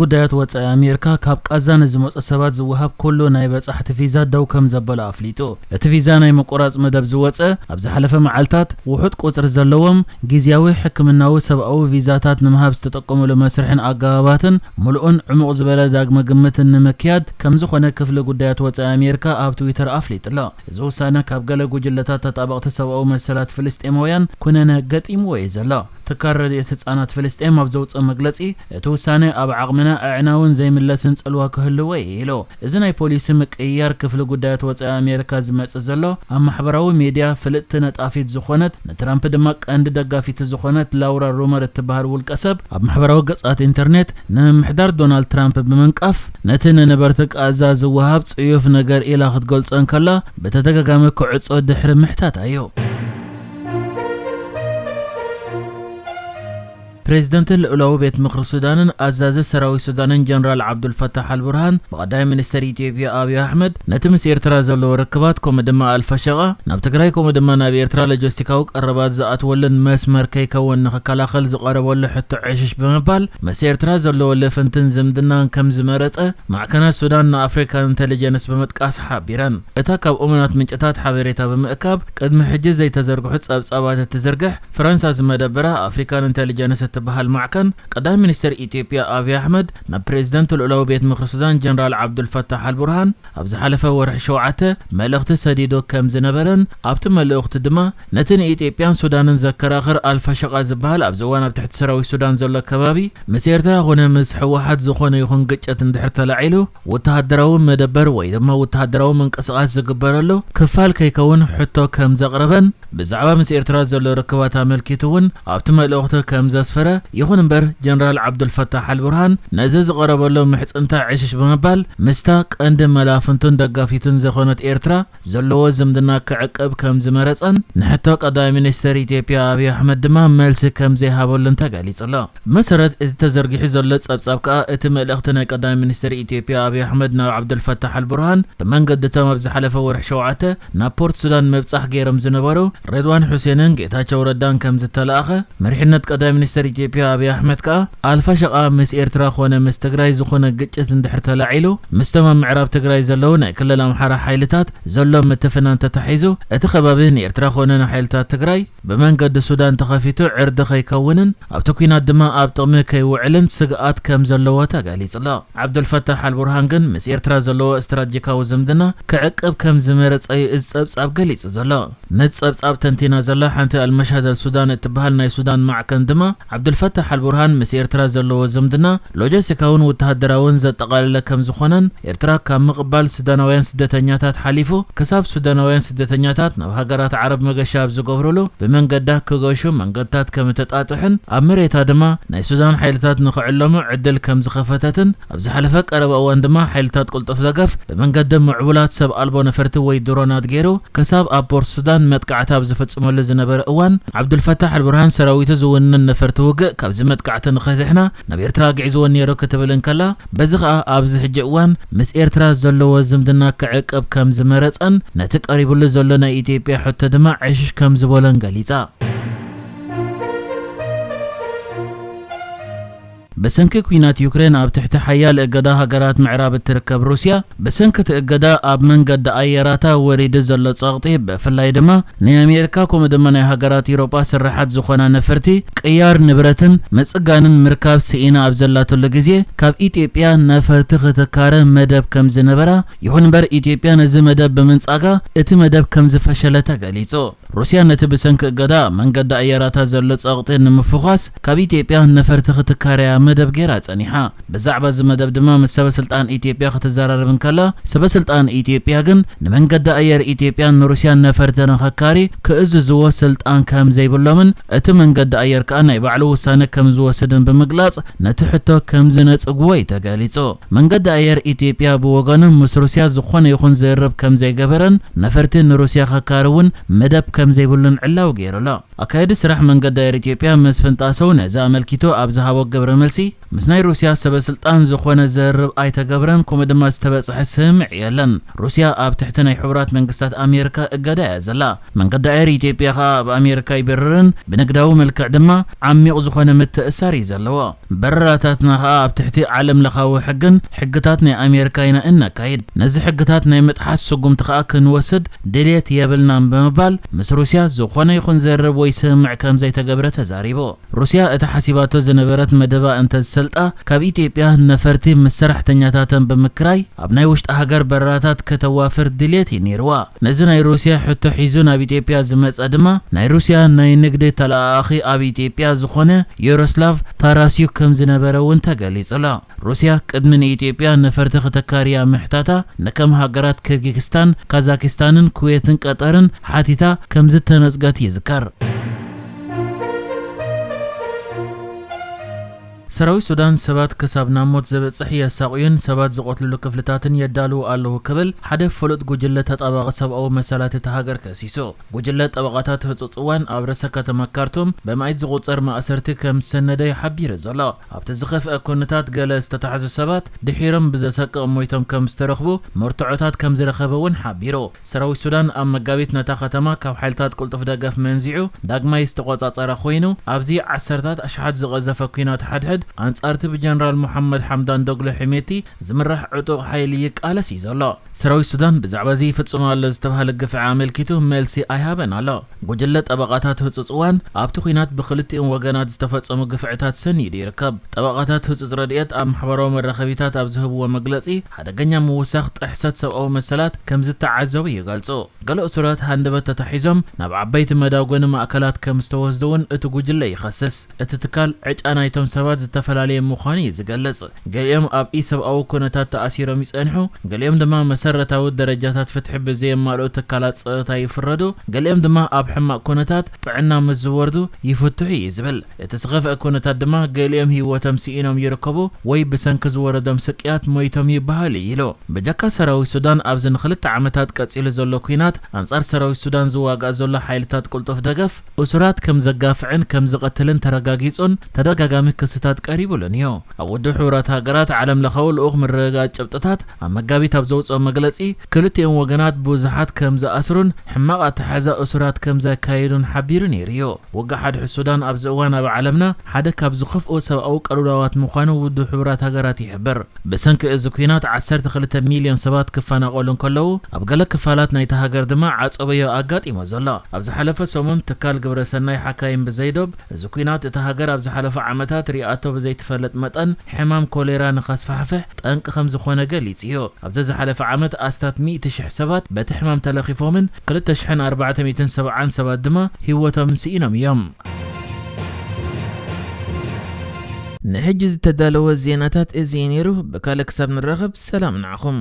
ጉዳያት ወጻኢ ኣሜሪካ ካብ ቃዛ ንዝመጹ ሰባት ዝወሃብ ኩሉ ናይ በጻሕቲ ቪዛ ደው ከም ዘበሎ ኣፍሊጡ። እቲ ቪዛ ናይ ምቁራጽ መደብ ዝወጸ ኣብ ዝሓለፈ መዓልታት ውሑድ ቁጽሪ ዘለዎም ግዝያዊ ሕክምናዊ ሰብኣዊ ቪዛታት ንምሃብ ዝተጠቀሙሉ መስርሕን ኣገባባትን ምሉእን ዕሙቕ ዝበለ ዳግመ ግምትን ንምክያድ ከም ዝኾነ ክፍሊ ጉዳያት ወጻኢ ኣሜሪካ ኣብ ትዊተር ኣፍሊጡ ኣሎ። እዚ ውሳነ ካብ ገለ ጉጅለታት ተጣበቕቲ ሰብኣዊ መሰላት ፍልስጤማውያን ኩነነ ገጢምዎ እዩ ዘሎ። ትካል ረድኤት ህጻናት ፍልስጤም ኣብ ዘውጽኦ መግለጺ፣ እቲ ውሳነ ኣብ ዓቕምና ኣዕናውን ዘይምለስን ጽልዋ ክህልዎ እዩ ኢሉ። እዚ ናይ ፖሊሲ ምቅይያር ክፍሊ ጉዳያት ወጻኢ ኣሜሪካ ዝመጽእ ዘሎ፣ ኣብ ማሕበራዊ ሜድያ ፍልጥቲ ነጣፊት ዝኾነት፣ ንትራምፕ ድማ ቀንዲ ደጋፊት ዝኾነት ላውራ ሩመር እትበሃል ውልቀ ሰብ ኣብ ማሕበራዊ ገጻት ኢንተርኔት ንምምሕዳር ዶናልድ ትራምፕ ብምንቃፍ፣ ነቲ ንነበርቲ ቃዛ ዝወሃብ ጽዩፍ ነገር ኢላ ክትገልጾ እንከላ፣ ብተደጋጋሚ ክዕጾ ድሕሪ ምሕታታ እዩ። ፕሬዝደንት ልኡላዊ ቤት ምኽሪ ሱዳንን ኣዛዚ ሰራዊት ሱዳንን ጀነራል ዓብዱልፈታሕ ኣልቡርሃን ብቐዳማይ ሚኒስተር ኢትዮጵያ ኣብይ ኣሕመድ ነቲ ምስ ኤርትራ ዘለዎ ርክባት፣ ከምኡ ድማ ኣልፋሸቓ ናብ ትግራይ፣ ከምኡ ድማ ናብ ኤርትራ ሎጂስቲካዊ ቀረባት ዝኣትወሉን መስመር ከይከውን ንኽከላኸል ዝቐረበሉ ሕቶ ዕሽሽ ብምባል፣ ምስ ኤርትራ ዘለዎ ልፍንትን ዝምድናን ከም ዝመረጸ ማዕከናት ሱዳን ንኣፍሪካ ኢንተሊጀንስ ብምጥቃስ ሓቢረን። እታ ካብ እሙናት ምንጭታት ሓበሬታ ብምእካብ ቅድሚ ሕጂ ዘይተዘርግሑ ጸብጻባት እትዝርግሕ ፈረንሳ ዝመደበራ ኣፍሪካን ኢንተሊጀንስ እትበሃል ማዕከን፣ ቀዳማይ ሚኒስተር ኢትዮጵያ ኣብይ ኣሕመድ ናብ ፕሬዝደንት ልኡላዊ ቤት ምኽሪ ሱዳን ጀነራል ዓብዱልፈታሕ ኣልቡርሃን ኣብ ዝሓለፈ ወርሒ ሸውዓተ መልእኽቲ ሰዲዱ ከም ዝነበረን፣ ኣብቲ መልእኽቱ ድማ ነቲ ንኢትዮጵያን ሱዳንን ዘከራኽር ኣልፋሸቓ ዝበሃል ኣብዚ እዋን ኣብ ትሕቲ ሰራዊት ሱዳን ዘሎ ከባቢ ምስ ኤርትራ ኾነ ምስ ህወሓት ዝኾነ ይኹን ግጭት እንድሕር ተላዒሉ፣ ወተሃደራዊ መደበር ወይ ድማ ወተሃደራዊ ምንቅስቓስ ዝግበረሉ ክፋል ከይከውን ሕቶ ከም ዘቕረበን፣ ብዛዕባ ምስ ኤርትራ ዘሎ ርክባት ኣመልኪቱ እውን ኣብቲ መልእኽቱ ከም ዘስፈረ፣ ይኹን እምበር ጀነራል ዓብዱልፈታሕ ኣልቡርሃን ነዚ ዝቐረበሉ ምሕጽንታ ዕሽሽ ብምባል፣ ምስታ ቀንዲ መላፍንቱን ደጋፊቱን ዝኾነት ኤርትራ ዘለዎ ዝምድና ክዕቅብ ከም ዝመረጸን፣ ንሕቶ ቀዳማይ ሚኒስተር ኢትዮጵያ ኣብይ ኣሕመድ ድማ መልሲ ከም ዘይሃበሉን ተገሊጹ ኣሎ። ብመሰረት እቲ ተዘርጊሑ ዘሎ ጸብጻብ ከኣ፣ እቲ መልእኽቲ ናይ ቀዳማይ ሚኒስተር ኢትዮጵያ ኣብይ ኣሕመድ ናብ ዓብዱልፈታሕ ኣልቡርሃን ብመንገዲ እቶም ኣብ ዝሓለፈ ወርሒ ሸውዓተ ናብ ፖርት ሱዳን ምብጻሕ ገይሮም ዝነበሩ ሬድዋን ሑሴንን ጌታቸው ረዳን ከም ዝተላእኸ፣ መሪሕነት ቀዳማይ ሚኒስተር ኢትዮጵያ ኣብይ ኣሕመድ ከኣ፣ ኣልፋሸቓ ምስ ኤርትራ ኾነ ምስ ትግራይ ዝኾነ ግጭት እንድሕር ተላዒሉ፣ ምስቶም ኣብ ምዕራብ ትግራይ ዘለዉ ናይ ክልል ኣምሓራ ሓይልታት ዘሎ ምትፍናን ተታሒዙ፣ እቲ ከባቢ ንኤርትራ ኾነ ንሓይልታት ትግራይ ብመንገዲ ሱዳን ተኸፊቱ ዕርዲ ከይከውንን ኣብቲ ኲናት ድማ ኣብ ጥቕሚ ከይውዕልን ስግኣት ከም ዘለዎ ተገሊጹ ኣሎ። ዓብዱልፈታሕ ኣልቡርሃን ግን ምስ ኤርትራ ዘለዎ ስትራቴጂካዊ ዝምድና ክዕቅብ ከም ዝመረጸ እዩ እዚ ጸብጻብ ገሊጹ ዘሎ። ነቲ ጸብጻብ ተንቲና ዘላ ሓንቲ ኣልመሻድ ኣልሱዳን እትበሃል ናይ ሱዳን ማዕከን ድማ፣ ዓብዱልፈታሕ ኣልቡርሃን ምስ ኤርትራ ዘለዎ ዝምድና ሎጂስቲካውን ወተሃደራውን ዘጠቓለለ ከም ዝኾነን፣ ኤርትራ ካብ ምቕባል ሱዳናውያን ስደተኛታት ሓሊፉ፣ ክሳብ ሱዳናውያን ስደተኛታት ናብ ሃገራት ዓረብ መገሻ ኣብ ዝገብሩሉ ብመንገዳ ክገሹ መንገድታት ከም እተጣጥሕን፣ ኣብ መሬታ ድማ ናይ ሱዳን ሓይልታት ንኽዕለሙ ዕድል ከም ዝኸፈተትን፣ ኣብ ዝሓለፈ ቀረባ እዋን ድማ ሓይልታት ቅልጡፍ ደገፍ ብመንገዲ ምዕቡላት ሰብ ኣልቦ ነፈርቲ ወይ ድሮናት ገይሩ ክሳብ ኣብ ፖርት ሱዳን መጥቃዕቲ ኣብ ዝፍጽመሉ ዝነበረ እዋን፣ ዓብዱልፈታሕ ኣልቡርሃን ሰራዊቱ ዝውንን ነፈርቲ ውግእ ካብዚ መጥቃዕቲ ንኽድሕና ናብ ኤርትራ ኣግዒዝወን ነይሩ ክትብል እንከላ፣ በዚ ኸኣ ኣብዚ ሕጂ እዋን ምስ ኤርትራ ዘለዎ ዝምድና ክዕቅብ ከም ዝመረጸን፣ ነቲ ቀሪቡሉ ዘሎ ናይ ኢትዮጵያ ሕቶ ድማ ዕሽሽ ከም ዝበሎን ገሊጻ። ብሰንኪ ኲናት ዩክሬን ኣብ ትሕቲ ሓያል እገዳ ሃገራት ምዕራብ እትርከብ ሩስያ፣ ብሰንኪ እቲ እገዳ ኣብ መንገዲ ኣየራታ ወሪዱ ዘሎ ጸቕጢ፣ ብፍላይ ድማ ናይ ኣሜሪካ ከምኡ ድማ ናይ ሃገራት ኤውሮጳ ስራሓት ዝኾና ነፈርቲ ቅያር ንብረትን ምጽጋንን ምርካብ ስኢና ኣብ ዘላትሉ ግዜ፣ ካብ ኢትዮጵያ ነፈርቲ ክትካረ መደብ ከም ዝነበራ፣ ይኹን እምበር ኢትዮጵያ ነዚ መደብ ብምንጻጋ እቲ መደብ ከም ዝፈሸለ ተገሊጹ። ሩስያ ነቲ ብሰንኪ እገዳ መንገዲ ኣየራታ ዘሎ ጸቕጢ ንምፍዃስ ካብ ኢትዮጵያ ነፈርቲ ክትካረያ መደብ ገይራ ጸኒሓ። ብዛዕባ እዚ መደብ ድማ ምስ ሰበ ስልጣን ኢትዮጵያ ክትዘራረብ እንከላ፣ ሰበ ስልጣን ኢትዮጵያ ግን ንመንገዲ ኣየር ኢትዮጵያ ንሩስያ ነፈርቲ ንኸካሪ ክእዝዝዎ ስልጣን ከም ዘይብሎምን እቲ መንገዲ ኣየር ከኣ ናይ ባዕሉ ውሳነ ከም ዝወስድን ብምግላጽ ነቲ ሕቶ ከም ዝነጽግዎ እዩ ተገሊጹ። መንገዲ ኣየር ኢትዮጵያ ብወገኑ ምስ ሩስያ ዝኾነ ይኹን ዝርርብ ከም ዘይገበረን ነፈርቲ ንሩስያ ከካሪ እውን መደብ ከም ዘይብሉን ዕላዊ ገይሩ ኣሎ። ኣካየዲ ስራሕ መንገዲ ኣየር ኢትዮጵያ መስፍን ጣሰው ነዚ ኣመልኪቱ ኣብ ዝሃቦ ግብረ መልሲ፣ ምስ ናይ ሩስያ ሰበ ስልጣን ዝኾነ ዘርብ ኣይተገብረን፣ ከምኡ ድማ ዝተበጽሐ ስምምዕ የለን። ሩስያ ኣብ ትሕቲ ናይ ሕቡራት መንግስታት ኣሜሪካ እገዳ እያ ዘላ። መንገዲ ኣየር ኢትዮጵያ ከኣ ኣብ ኣሜሪካ ይበርርን ብንግዳዊ መልክዕ ድማ ዓሚቕ ዝኾነ ምትእሳር እዩ ዘለዎ። በረራታትና ከኣ ኣብ ትሕቲ ዓለም ለኻዊ ሕግን ሕግታት ናይ ኣሜሪካ ኢና እነካይድ። ነዚ ሕግታት ናይ ምጥሓስ ስጉምቲ ከኣ ክንወስድ ድልየት የብልናን ብምባል ምስ ሩስያ ዝኾነ ይኹን ዘርብ ወይ ስምምዕ ከም ዘይተገብረ ተዛሪቡ። ሩስያ እታ ሓሲባቶ ዝነበረት መደባ እንተዝሰልጣ፣ ካብ ኢትዮጵያ ነፈርቲ ምስ ሰራሕተኛታተን ብምክራይ ኣብ ናይ ውሽጢ ሃገር በረራታት ከተዋፍር ድልየት እዩ ነይርዋ። ነዚ ናይ ሩስያ ሕቶ ሒዙ ናብ ኢትዮጵያ ዝመጸ ድማ ናይ ሩስያ ናይ ንግዲ ተለኣኣኺ ኣብ ኢትዮጵያ ዝኾነ ዮሮስላቭ ታራስዩክ ከም ዝነበረ እውን ተገሊጹ ኣሎ። ሩስያ ቅድሚ ንኢትዮጵያ ነፈርቲ ክተካርያ ምሕታታ፣ ንከም ሃገራት ኪርጊስታን፣ ካዛኪስታንን ኩዌትን ቀጠርን ሓቲታ ከም ዝተነጽገት ይዝከር። ሰራዊት ሱዳን ሰባት ክሳብ ናብ ሞት ዘበጽሕ የሳቕዩን ሰባት ዝቐትልሉ ክፍልታትን የዳልዉ ኣለዉ ክብል ሓደ ፍሉጥ ጉጅለ ተጣባቒ ሰብኣዊ መሰላት እታ ሃገር ከሲሱ። ጉጅለ ጠበቓታት ህጹጽ እዋን ኣብ ርእሰ ከተማ ካርቱም ብመኣይት ዝቑጸር ማእሰርቲ ከም ዝሰነደ እዩ ሓቢሩ ዘሎ። ኣብቲ ዝኸፍአ ኩነታት ገለ ዝተታሕዙ ሰባት ድሒሮም ብዘሰቅቕ ሞይቶም ከም ዝተረኽቡ መርትዖታት ከም ዝረኸበ እውን ሓቢሩ። ሰራዊት ሱዳን ኣብ መጋቢት ነታ ከተማ ካብ ሓይልታት ቅልጡፍ ደገፍ መንዚዑ ዳግማይ ዝተቖጻጸረ ኮይኑ፣ ኣብዚ ዓሰርታት ኣሽሓት ዝቐዘፈ ኲናት ሓድሕድ ኣንጻርቲ ብጀነራል መሓመድ ሓምዳን ዶግሎ ሕሜቲ ዝምራሕ ዕጡቕ ሓይሊ ይቃለስ እዩ ዘሎ። ሰራዊት ሱዳን ብዛዕባ እዚ ይፍጽም ኣሎ ዝተባህለ ግፍዒ ኣመልኪቱ መልሲ ኣይሃበን ኣሎ። ጉጅለ ጠበቓታት ህጹጽ እዋን ኣብቲ ኲናት ብክልቲኦም ወገናት ዝተፈጸሙ ግፍዕታት ሰኒዱ ይርከብ። ጠበቓታት ህጹጽ ረድኤት ኣብ ማሕበራዊ መራኸቢታት ኣብ ዝህብዎ መግለጺ፣ ሓደገኛ ምውሳኽ ጥሕሰት ሰብኣዊ መሰላት ከም ዝተዓዘቡ ይገልጹ። ገለ እሱራት ሃንደበት ተታሒዞም ናብ ዓበይቲ መዳጎኒ ማእከላት ከም ዝተወስዱ እውን እቲ ጉጅለ ይኸስስ። እቲ ትካል ዕጫ ናይቶም ሰባት ዝተፈላለየ ምዃኑ እዩ ዝገልጽ። ገሊኦም ኣብ ኢሰብኣዊ ኩነታት ተኣሲሮም ይጸንሑ፣ ገሊኦም ድማ መሰረታዊ ደረጃታት ፍትሒ ብዘየማልኡ ትካላት ጸጥታ ይፍረዱ፣ ገሊኦም ድማ ኣብ ሕማቕ ኩነታት ጥዕና ምስ ዝወርዱ ይፍትሑ እዩ ዝብል። እቲ ዝኸፍአ ኩነታት ድማ ገሊኦም ህይወቶም ስኢኖም ይርከቡ ወይ ብሰንኪ ዝወረዶም ስቅያት ሞይቶም ይበሃሉ ኢሉ። ብጀካ ሰራዊት ሱዳን ኣብዚ ንክልተ ዓመታት ቀጺሉ ዘሎ ኲናት ኣንጻር ሰራዊት ሱዳን ዝዋጋእ ዘሎ ሓይልታት ቅልጡፍ ደገፍ እሱራት ከም ዘጋፍዕን ከም ዝቐትልን ተረጋጊጹን ተደጋጋሚ ክስታት ቀሪቡሉን እዩ። ኣብ ውድብ ሕቡራት ሃገራት ዓለም ለኻዊ ልኡኽ ምርግጋጽ ጭብጥታት ኣብ መጋቢት ኣብ ዘውፅኦ መግለፂ፣ ክልቲኦም ወገናት ብዙሓት ከም ዝኣስሩን ሕማቕ ኣተሓዛ እሱራት ከም ዘካየዱን ሓቢሩ ነይሩ እዩ። ውግእ ሓድሕድ ሱዳን ኣብዚ እዋን ኣብ ዓለምና ሓደ ካብ ዝኸፍኡ ሰብኣዊ ቅልውላዋት ምዃኑ ውድብ ሕቡራት ሃገራት ይሕብር። ብሰንኪ እዚ ኲናት ዓሰርተ ክልተ ሚልዮን ሰባት ክፈናቐሉ እንከለዉ፣ ኣብ ገለ ክፋላት ናይቲ ሃገር ድማ ዓጸቦዮ ኣጋጢሞ ዘሎ። ኣብ ዝሓለፈ ሰሙን ትካል ግብረ ሰናይ ሓካይም ብዘይዶብ፣ እዚ ኲናት እታ ሃገር ኣብ ዝሓለፉ ዓመታት ሪኣቶ ብዘይትፈልጥ መጠን ሕማም ኮሌራ ንኸስፋሕፍሕ ጠንቂ ከም ዝኾነ ገሊጹ እዩ። ኣብዚ ዝሓለፈ ዓመት ኣስታት ሚእቲ ሽሕ ሰባት በቲ ሕማም ተለኺፎምን ክልተ ሽሕን ኣርባዕተ ሚእትን ሰብዓን ሰባት ድማ ህይወቶም ስኢኖም እዮም። ንሕጂ ዝተዳለወ ዜናታት እዚ እዩ ነይሩ። ብካልእ ክሳብ ንራኸብ ሰላም ንዓኹም።